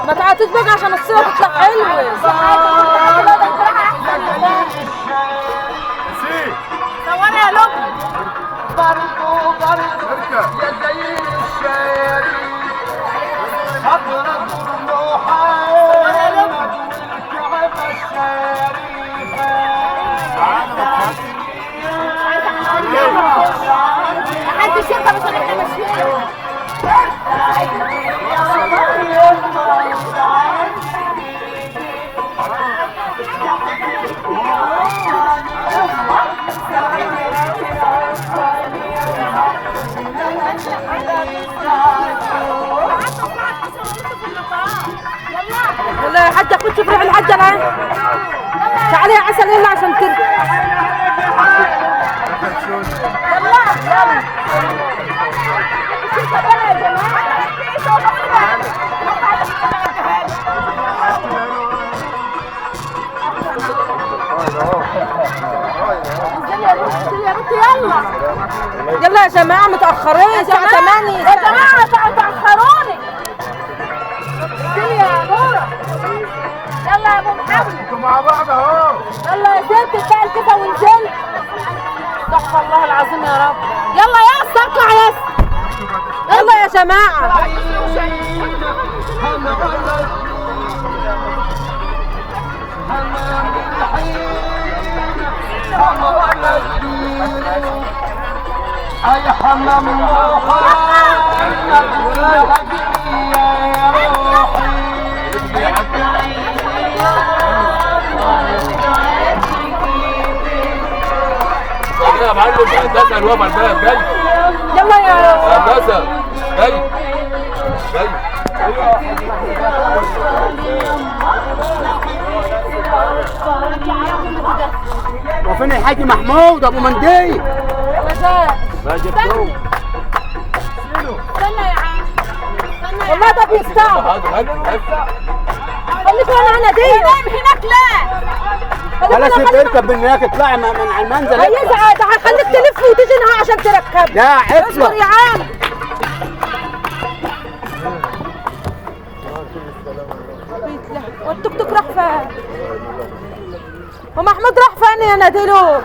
ما تعيطيش بقى عشان الصورة تطلع حلوة. صوري يا لبنى. برضو برضو يا زين الشاري حضرة محمد والكعبة الشريفة. محدش يركب عشان احنا ماشيين. يلا يا حاجة خش افرح الحاجة الآن. تعالي يا عسل يلا عشان تركب. يلا يلا يا جماعة. يلا يلا يا جماعة متأخرين الساعة 8 يا جماعة تأخروني. يا نورة يلا يا أبو محمد انتوا مع بعض اهو. يلا يا ست بتاع الكيسة ونزل. استغفر الله العظيم يا رب. يلا يا اسطى اطلع يا اسطى. يلا يا جماعة. أي حمام محمد يا روحي. يا معلم هندسة الوقف على الباب جاي. يلا يا هندسة جاي جاي. وفين الحاج محمود ابو منديل؟ ما جبتوه. استنى يا عم والله ده بيستعبط. خليك وانا انا دي نايم هناك. لا خلاص انت اركب من هناك اطلعي من على المنزل. هيزعل ده هيخليك تلف وتيجي هنا عشان تركب. لا اطلع اصبر يا عم. والتوك توك راح فين؟ ومحمود راح فين يا ناديلو؟